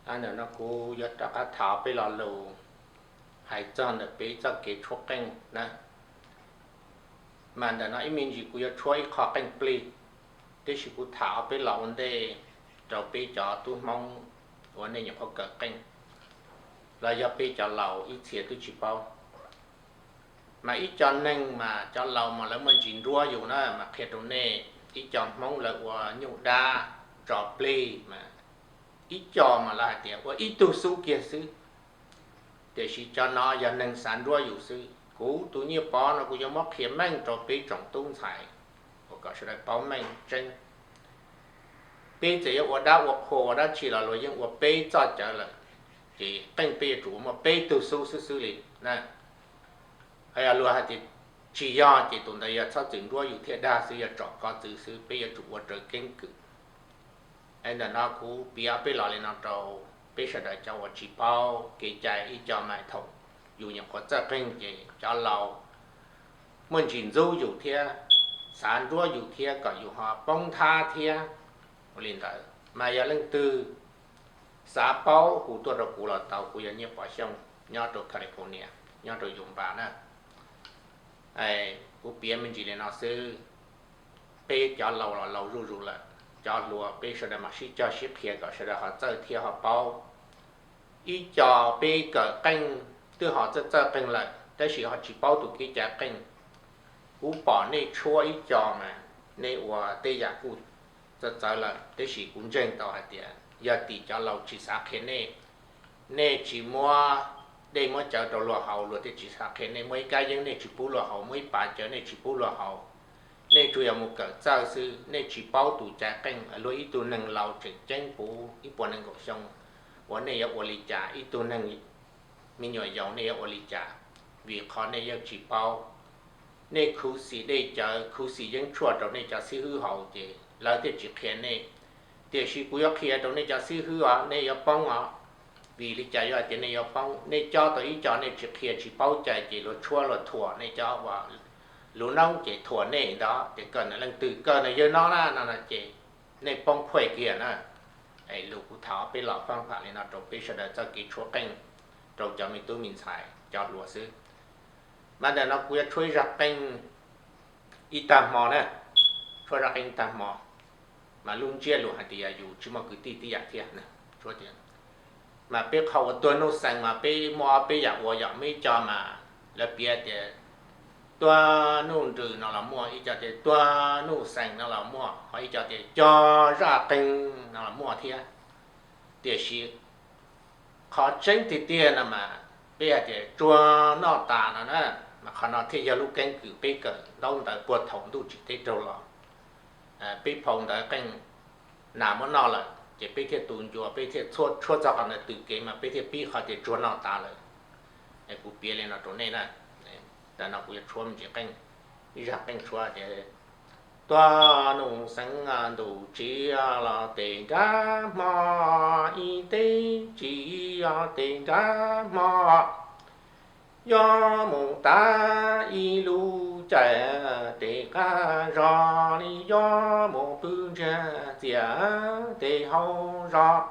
Ntawm no kuv yuav rov qab tham peb lo lus hais txog ntawm peb txoj kev tshuab qeej na. Mas ntawm no ib me ntsis kuv yuav tshuab ib qho qeej plig, tiam sis kuv tham ob peb lo ua ntej rau peb cov tub Hmoob uas nej nyuam qhuav kawm qeej, los yog peb cov laus ib txhia twb tsis paub. Mas ib co neeg mas cov laus mas lawv muaj ntsis nruab yus na, mas qhia rau nej, ib co Hmoob lawv ua nyuj dab tso plig mas ib co mas lawv hais tias ua ib tug xub kiag xwb. Tiam sis cov no yog neeg xav nruab yus xwb. Kuv tus Nyiaj Pov no kuv yuav muab qhia meej rau peb tsoom tub ntxhais uas kom sawv daws paub meej tseeb. Peb txawm yuav ua dab ua qhua ua dab tsi los luag yeej ua peb txoj cawv lawm, ces qeej peb yuav tsum ua muaj peb tug xub xwb xwb li na. Yog luag hais tias tsis yog ces tus ntawd yog txhob txwm nruab yus thiab dag xwb, yog tsom koj txwv xwb, peb yuav tsum ua raws keeb kwm. Ntawm no kuv piav peb los li no rau peb sawv daws cov uas tsis paub kev cai, ib co mas thaum yus nyuam qhuav txawj qeej ces cov laus muaj ntsis ntxub yus thiab xav nruab yus thiab kom yus ho poob nthab thiab. Ua li ntawd mas yog leej twg xav paub hu tuaj rau kuv los tau, kuv yog Nyiaj Pov Xyooj nyob rau California, nyob rau Yumba na. Kuv piav me ntsis li no xwb. Peb cov laus los laus zuj zus lawm, cov hluas peb sawv daws mam sib cog sib qhia kom sawv daws ho txawj thiab ho paub. Ib co peb kawm qeej twb ho txawj txawj qeej lawm tab sis ho tsis paub tus kev cai qeej. Kuv pom nej tshuab ib co mas nej ua tej yam kuj txawv txawv lawm, tab sis kuv ntseeg tau hais tias yog tim cov laus tsis xav qhia nej, nej tsis muab dej muab cawv rau luag haus, luag thiaj tsis xav qhia nej. Muaj ib kab yeeb nej tsis pub luag haus, muaj ib pas cawv nej tsis pub luag haus, nej tsuas yog mus kawm txawj xwb, nej tsis paub tus cai qeej. Luag ib tug neeg laus tseem ceeb puv ib puas nees nkaum xyoo uas nej yuav ua li cas? Ib tug neeg me nyuam yaus nej yuav ua li cas? Vim qhov nej yeej tsis paub. Nej khuv xim dej cawv, khuv xim yeeb tshuaj rau nej cov xib hwb haus ces lawv thiaj tsis qhia nej. Tiam sis kuv yuav qhia rau nej cov xib hwb os, nej yuav poob os. Vim li cas yuav hais tias nej yuav poob? Nej cob tau ib co nej tsis qhia tsis paub cai ces luag tshuab luag thuam nej cov uas lub noob ces thuam nej ntawd ces kawg ntawm leej twg, kawg ntawm yawg no na no no ces nej poob phuaj kiag na. Lus kuv tham peb los fab fam li no rau peb sawv daws txoj kev tshuab qeej rau cov me tub me ntxhais cov hluas xwb. Mas ntawm no kuv yuav tshuab ib zaj qeej ib tag hmo na, tshuab zaj qeej ib tag hmo. Mas lub ntsiab lus hais tias yus tsis muaj kwv tij tib yam thiab. Mas peb qhov uas tuag nuj xees mas peb muaj ob peb yam ua yom, muaj ib co mas lawv piav tias tuag nuj nrws no los muaj, ib co tias tuag nuj xees no los muaj, ho ib co tias cog zaj qeej no los muaj thiab. Tiam sis qhov tseeb tiag tiag no mas peb hais tias tsuag noj tas no na, mas qhov no thiaj yog lub keeb kwm peb kawm ntaub ntawv puag thaum ntuj tsim teb raug los. Peb phau ntawv qeej nas muab noj lawm ces peb thiaj tu ncua, peb thiaj tshuab txog qhov ntawd tws kev mas peb thiaj pib qhov tias tsuag noj tas lawm. Kuv piav li no rau nej na. Ntawm no kuv yuav tshuab me ntsis qeej, ib zaj qeej tshuab tias tuag nuj xees ntuj tsim los tes nrab hmo, ib teb tsim tes nrab hmo. Yuav mus tav ib lub caij tes qab zos li, yuav mus pw ntsiag txias tes hauv zos.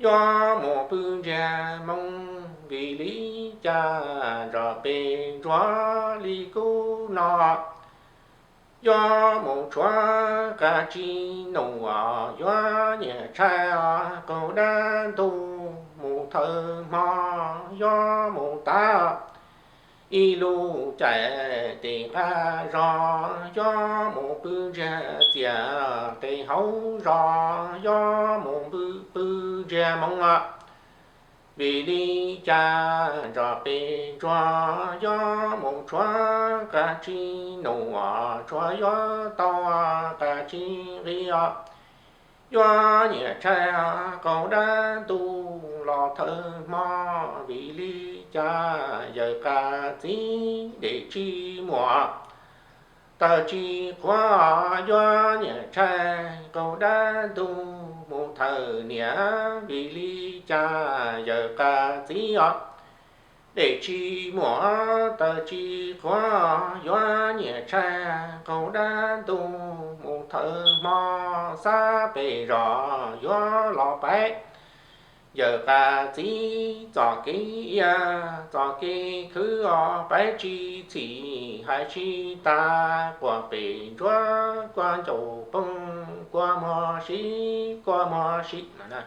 Yuav mus pw ntsiag hmoo vim li cas nrog pes ntsuag li kub no. Yuav mus tshuav qab tsib nus, yuav nyiam tshaib qaug dab ntug mus thawj hmo. Yuav mus tav ib lub caij tes qab zos, yuav mus pw ntsiag txias tes hauv zos, yuav mus pw ntsiag hmoo. Vim li cas nrog pes ntsuag yuav mus tshuav qab tsib nus, tshuav yuav tau qab tsib nqi. Yuav nyiam tshaib qaug dab ntug los thawj hmo. Vim li cas yawg qab txiv dej tsis muaj taws tsis qhuav, yuav nyiam tshaib qaug dab ntug mus thawj niam. Vim li cas yawg qab txiv os, dej tsis muaj taws tsis qhuav, yuav nyiam tshaib qaug dab ntug mus thawj hmo. Xab pes zos yuav los paib, Yawm qas txiv txoj kev ia, txoj kev khwv os pab tsis txhim hais tsis tas, quaj pem ntsuab quaj ncaus poob, quaj muag sib quaj muag sib no na.